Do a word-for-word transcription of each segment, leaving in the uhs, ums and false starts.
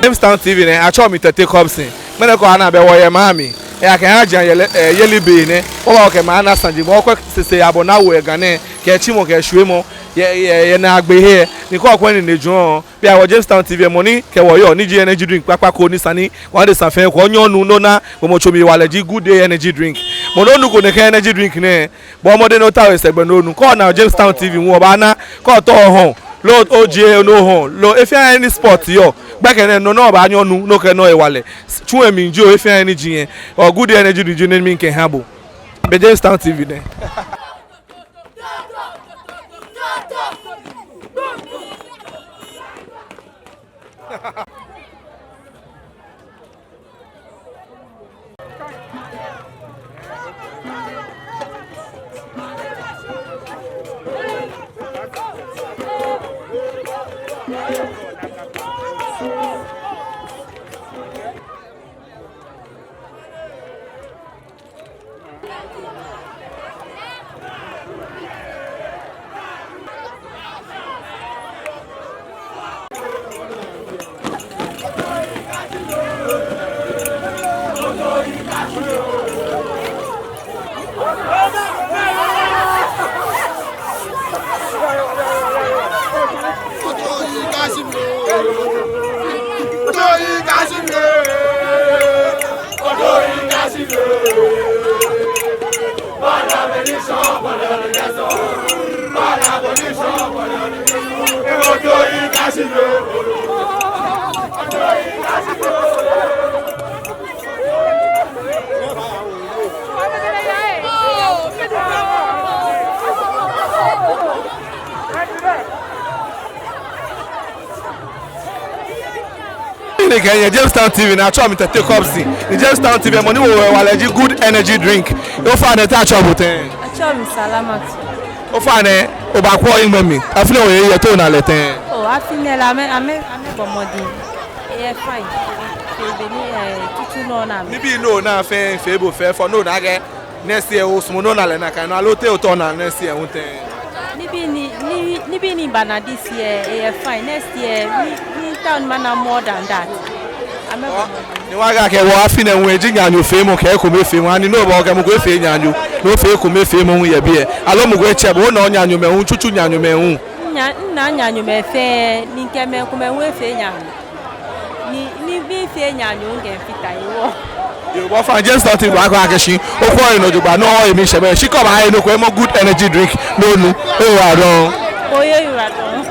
Jamestown T V nɛ, atsɛɔ mi Tɛte Kɔbsin. Mɛni kɔ ana bɛ wɔyɛ maŋ mli. Eya kɛ ha jian yɛlɛ, eh, yeli be nɛ. Wɔba wɔkɛ maŋ naa saji, mɔ kwɛ sese abɔ naa wo yɛ Ga nɛɛ, kɛ tsimɔ kɛ shwiemɔ, yɛ, yɛ, yɛ naagbee he. Ni kɔ kwɛ ni ne jɔɔ. Bianɛ wɔ Jamestown T V mɔ ni kɛ wɔ yɔɔ, ni ji energy drink kpakpa ko ni esa ni wɔdesai fɛɛ kɔ nyɔ nu nɔ naa, gbɔmɔtso mli hewalɛ ji Good Day Energy Drink. Mɔ ni onuko nɛkɛ energy drink nɛɛ, bɔɔ mɔdɛŋ ni otao esɛɛ gbɛ ni onu. Kɛ ona Jamestown T V hu obaana, kɛ otao ohɔɔ, loo ojie ni ohɔɔ, loo he fɛɛ he ni sport yɔɔ, gbɛkɛ nɛɛ nɔ ni obaanyɛ onu, ni okɛ nɔ hewalɛ. Tsu emli jio, he fɛɛ he ni ji yɛ. Ɔ, Good Day Energy Drink ji nɔ ni mikɛha bo. Bɛ Jamestown T V nɛ. Ni kɛ yɛ Jamestown T V nɛ, atsɛɔ mi Tɛte Kɔbsin. Ni Jamestown T V mɔ ni wo hewalɛ ji Good Energy Drink. Ofainɛ, te atsɛɔ bo tɛŋŋ? Atsɛɔ mi Salamatu. Ofainɛ, obaakwɛ ohiŋmɛi mli. Afi nɛɛ oyɛ, te ona lɛ tɛŋŋ? Oo, afi nɛɛ lɛ, amɛ, amɛ, amɛbɔ mɔdɛŋ. Eyɛ fine. Fɛɛ be ni, eh, tsutsu nɔ naa mli. Nibii ni ona fɛɛ, fɛɛ bo fɛɛ fɔ ni ona akɛ next year osumɔɔ ni ona lɛ nakai nɔŋŋ, aloo te otao ona next year hu tɛŋŋ? Nibii ni, ni, nibii ni mibaana this year, eyɛ fine. Next year, mi, miitao ni mana more than that. Amɛbɔ mɔdɛŋ. Ni wɔkɛɛ akɛ wɔ afi nɛɛ hu eji naanyofeemɔ kɛ ekomefeemɔ, ani no bɔ kɛ mɔ ko efee naanyo, ni ofee ekomefeemɔ hu yɛ biɛ. Aloo mɔ ko etsɛ bo, ona onaanyomɛi hu, tsutsu naanyomɛi hu. Nya, minaanyomɛi fɛɛ, ni kɛ mɛi komɛi hu efee naanyo. Ni, ni mifee naanyo ŋkɛfata hewɔ. Yoo, bɔ fɛɛ Jamestown T V baakɔ akɛ shi okwɛ enɔ jogbaŋŋ, nɔ emi shɛ mɛ, shi kɛ obaaye nɔ ko, emɔ Good Energy Drink ni onu. Ewa dɔŋŋ. Oyiwaladɔŋŋ.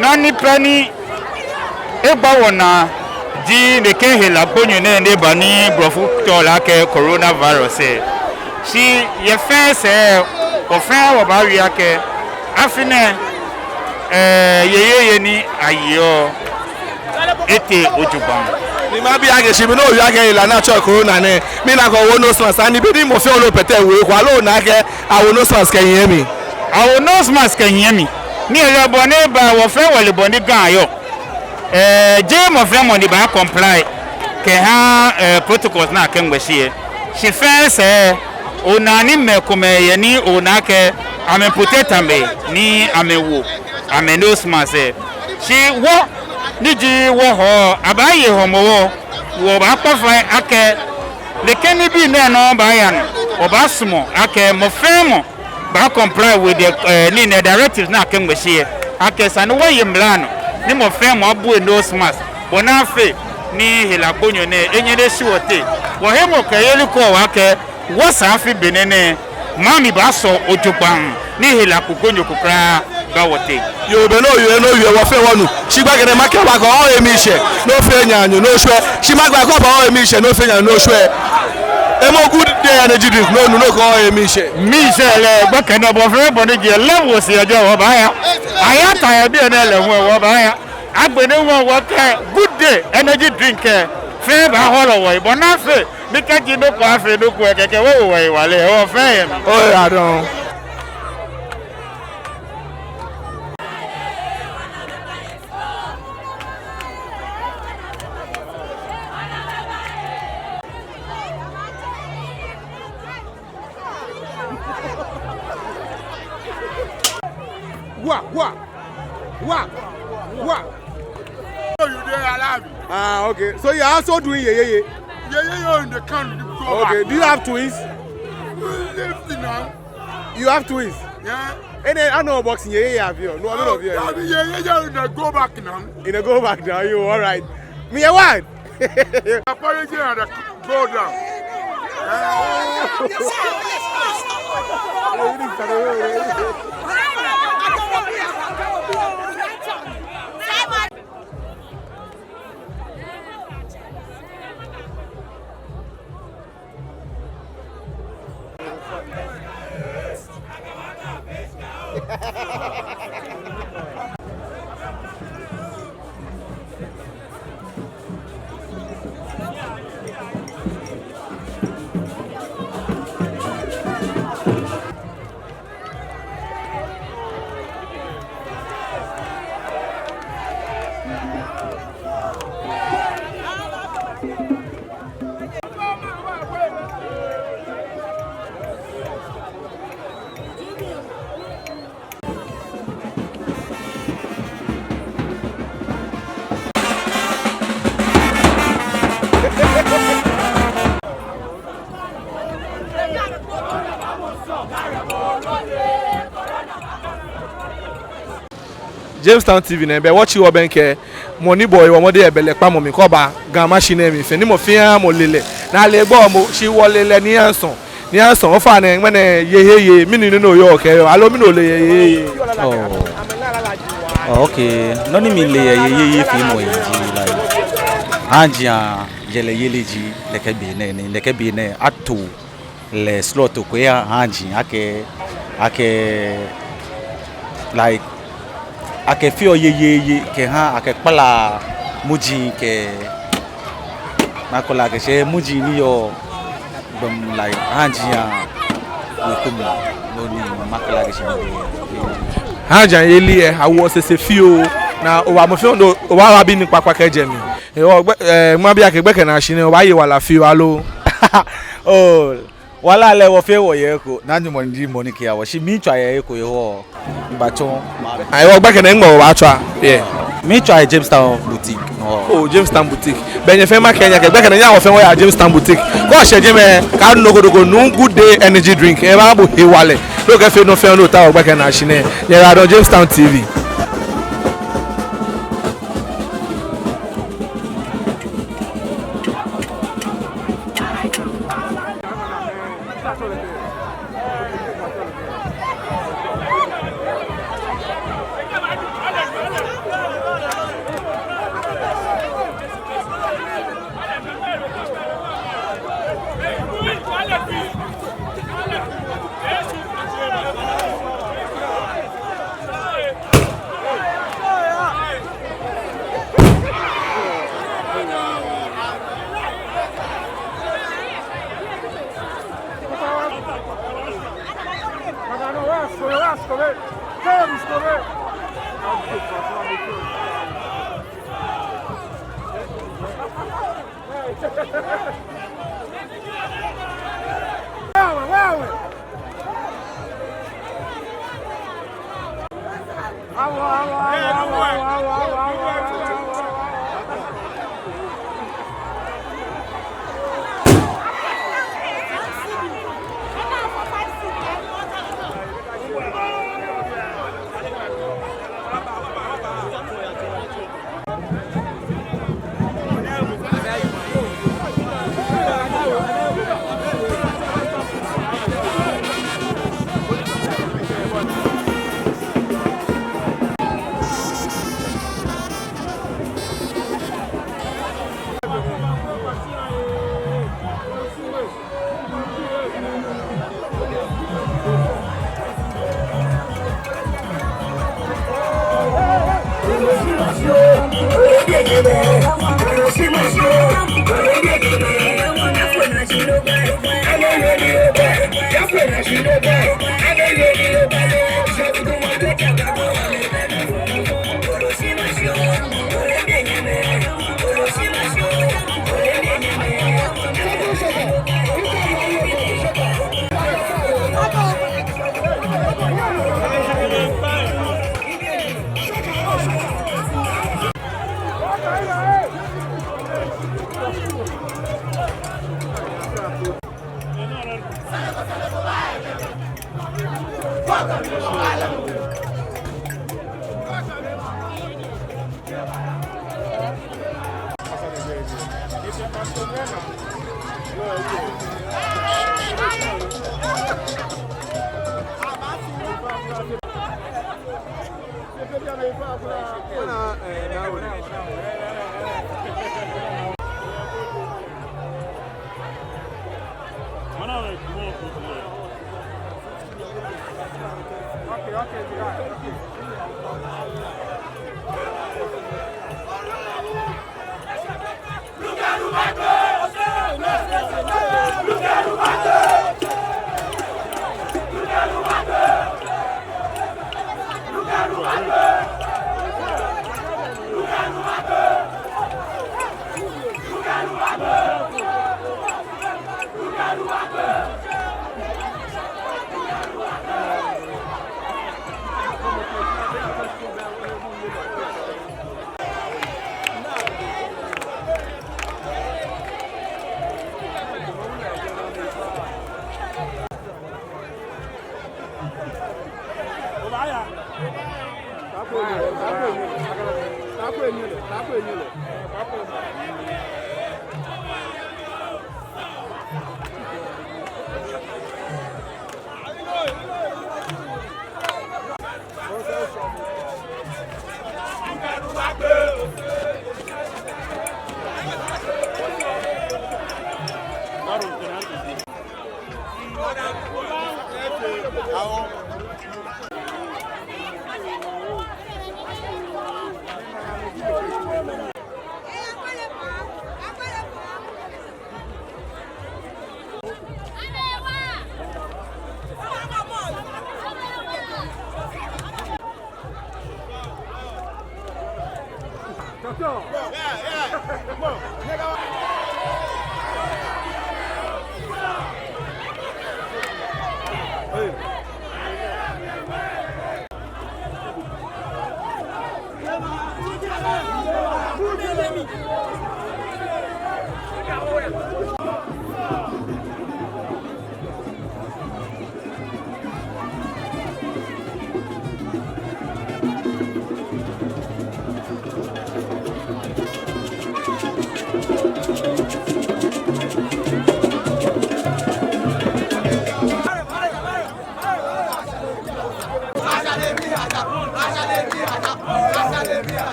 Nɔ ni pɛ ni egba wɔnaa ji nɛkɛ hela gbonyo nɛɛ ni eba ni blɔfo tsɛɔ lɛ akɛ coronavirus lɛ. Shi yɛ fɛɛ sɛɛ, wɔ fɛɛ wɔbaawie akɛ afi nɛɛ, eh, yɛ yɛyɛ ni ayeɔ etee ojogbaŋŋ. Ni mabi akɛ shi be ni owie akɛ hela ni atsɛɔ corona nɛɛ, mina akɛ owo nose mask, ani be ni mɔ fɛɛ mɔ lɛ pɛtɛ ewo eko, aloo ona akɛ awo nose mask kɛnyiɛ mli? Awo nose mask kɛnyiɛ mli. Ni ele bɔ ni eba, wɔ fɛɛ wɔle bɔ ni Ga yɔɔ. Eh, jeee mɔ fɛɛ mɔ ni baa comply kɛha, eh, protocols ni akɛŋmɛ shi lɛ. Shi fɛɛ sɛɛ, onaa ni mɛi komɛi yɛ ni ona akɛ amɛ protect amɛ ni amɛwo amɛ nose mask lɛ. Shi wɔ ni ji wɔhɔ, abaaye Hɔmɔwɔ, wɔbaakpa fai akɛ nɛkɛ nibii nɛɛ nɔŋŋ baaya nɔ. Wɔbaasumɔ akɛ mɔ fɛɛ mɔ baa comply with the, eh, nii nɛɛ directives ni akɛŋmɛ shi lɛ. Akɛ esa ni wɔye mla nɔ, ni mɔ fɛɛ mɔ abue nose mask, bɔ ni afee ni hela gbonyo nɛɛ enyɛ ni eshi wɔteŋ. Wɔhemɔkɛyeli kɔɔ wɔ akɛ wɔsɛɛ afi benɛ nɛɛ, maŋ mli baasɔ ojogbaŋŋ, ni hela ko gbonyo ko kwraa baa wɔteŋ. Yoo, be ni owie, ni owie, wɔ fɛɛ wɔnu. Shi gbɛkɛ nɛɛ makɛɛ bo akɛ ohe miishɛɛ, ni ofee naanyo, ni oshwɛ. Shi magbɛkɛ bo, ohe miishɛɛ, ni ofee naanyo, ni oshwɛ. Hemɔ Good Day Energy Drink, ni onu, ni okɛɛ ohe miishɛɛ. Miishɛɛ lɛ, gbɛkɛ nɛɛ bɔ fɛɛ bɔ ni ji lɛ, wɔsɛɛ wɔbaaya. Ayata yɛ biɛ nɛɛ lɛ hu wɔbaaya. Agbɛnɛ hu wɔkɛ Good Day Energy Drink lɛ, fɛɛ baahɔlɔ wɔhe, bɔ ni afee ni kɛji nɔ ko afee nɔ ko lɛ, kɛkɛ wɔwo wɔhe wale, wɔ fɛɛ yɛ mli. Oyiwaladɔŋŋ. Wa, wa, wa, wa. Oh, you dey alive? Ah, okay. So you are also doing yeye? Yeye, you in the can go back. Okay. Do you have twins? Left now. You have twins? Yeah. And then I know boxing. Yeah, yeah, yeah. No, I don't know. Yeah, yeah, yeah, yeah, you go back now. You go back now. You all right? Me, I want. Apology and go down. Jamestown T V nɛ, bɛ wɔtsi wɔbɛŋkɛ mɔ ni bɔ hewɔ mɔdɛŋ yɛ bɛlɛ kpamɔ mli kɛba Ga Mashi nɛɛ mli fɛɛ, ni mɔ fɛɛ mɔ le lɛ. Ni ale gbɔ mɔ, shi wɔle lɛ ni aŋsɔŋ, ni aŋsɔŋ. Ofainɛ, ŋmɛnɛ yɛ he yɛ, mɛni nɔ oyɔɔ kɛyɔɔ, aloo mɛni ole yɛ he yɛ? Oh. Oh, okay. Nɔ ni mile yɛ he yɛ feemɔ he ji, like, haaji ayɛlɛyeli ji nɛkɛ be nɛɛ, ni nɛkɛ be nɛɛ ato lɛ slot ko yɛ haaji akɛ, akɛ, like, akɛfeɔ yeyeyee kɛha, akɛkpalaa muji kɛ, makɛɛ lɛ akɛ shi muji ni yɔɔ gbɔmɔ, like, haaji awekumɛi, no ni makɛɛ lɛ akɛ shi. Haaji ayeli lɛ, awoɔ sɛsɛ fioo, ni owa mɔ fɛɛ mɔ, owa wa bi ni kpakpa kɛjɛ mli. Hewɔ gbɛ, eh, mabi akɛ gbɛkɛ naashi nɛɛ, obaaye wala fioo aloo? Oh, wala lɛ wɔfɛɛ wɔyɛ eko, ni Nyɔŋmɔ ji mɔ ni kɛha wɔ, shi miitswa yɛ eko hewɔ, mibaatsɔ. Hewɔ gbɛkɛ nɛɛ ŋmɛnɛ obaatswa. Yeah. Miitswa yɛ Jamestown Boutique. Oh. Oh, Jamestown Boutique. Bɛ nyɛ fɛɛ makɛɛ nyɛ akɛ gbɛkɛ nɛɛ nyɛhaa wɔ fɛɛ wɔya Jamestown Boutique. Kɛ oshɛ jɛmɛ, kɛ onu nɔ ko nɔ ko, nu Good Day Energy Drink. Ebaaha bo hewalɛ. Ni okɛfee nɔ fɛɛ nɔ ni otaoɔ gbɛkɛ naashi nɛɛ. Nyɛyiwaladɔŋŋ, Jamestown T V.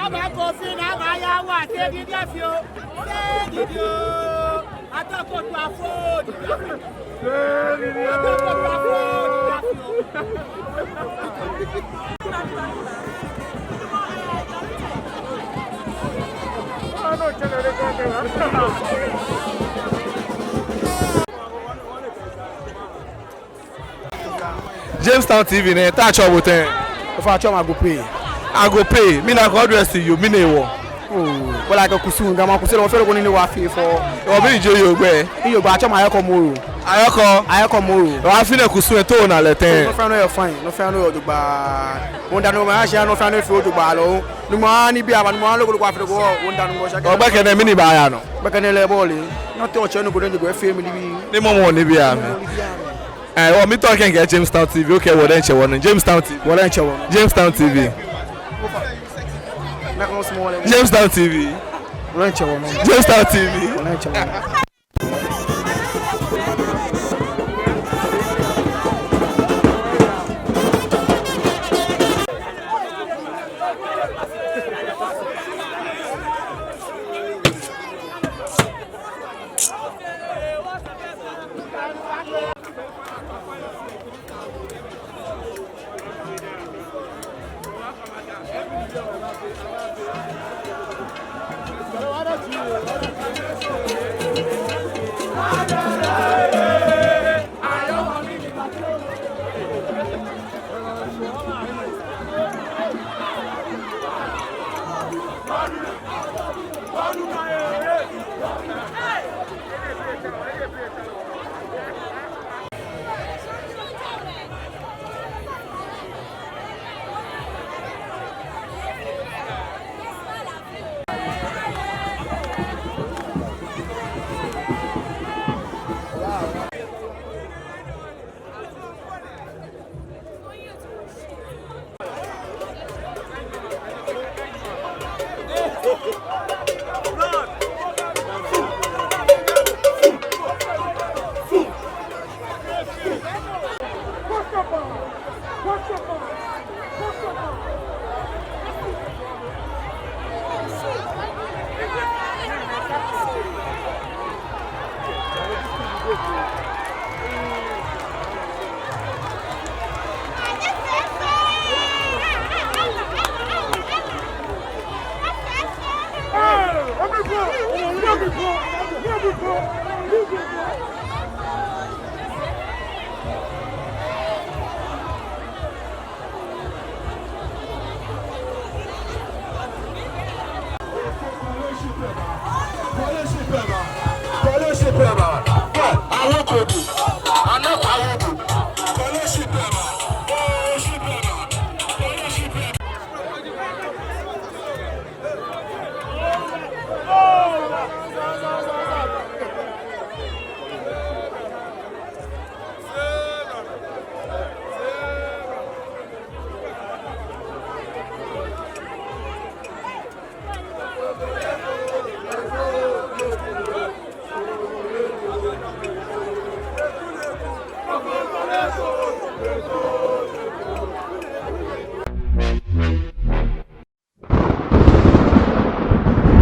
Abaa kɔ fɛɛ ni abaya waa, sɛɛ didiɔ fioo, sɛɛ didiɔ. Atɔ ko to afɔ, atɔ ko to afɔ. Jamestown T V nɛ, te atsɛɔ bo tɛŋŋ? Ofainɛ, atsɛɔ mi Agope. Agope, mina akɛ odress yɛ, mina hewɔ? Oo, wala akɛ kusum, Ga maŋ kusum, wɔfeɔ nɔ ko ni wɔfeɔ fɛo. Obi ni ji Yoogbɛ? Yoogbɛ, atsɛɔ mi Ayɔkɔ Moro. Ayɔkɔ? Ayɔkɔ Moro. Ofainɛ kusum lɛ, te ona lɛ tɛŋŋ? Nɔ fɛɛ nɔ yɛ fine, nɔ fɛɛ nɔ yɔɔ jogbaŋŋ. Wɔmiida Nyɔŋmɔ shi nɔ fɛɛ nɔ efee jogbaŋŋ lɛ. Nyɔŋmɔ ni bi aba, Nyɔŋmɔ loko loko afee loko, wɔmiida Nyɔŋmɔ shi. Ogbɛkɛ nɛɛ mɛni baaya nɔ? Gbɛkɛ nɛɛ lɛ bɔɔlu. Nɔ tɛ otsɛ nɔ ko ni jogbaŋŋ efee mi nibii. Ni mɔ mɔ nibii amɛ. Ɛɛ, wɔ mitao akɛ Jamestown T V, okɛ wɔ diɛŋtsɛ wɔnɔ. Jamestown T V. Wɔ diɛŋtsɛ wɔnɔ. Jamestown T V. Jamestown T V. Wɔ diɛŋtsɛ wɔnɔ. Jamestown T V. Wɔ diɛŋtsɛ wɔnɔ.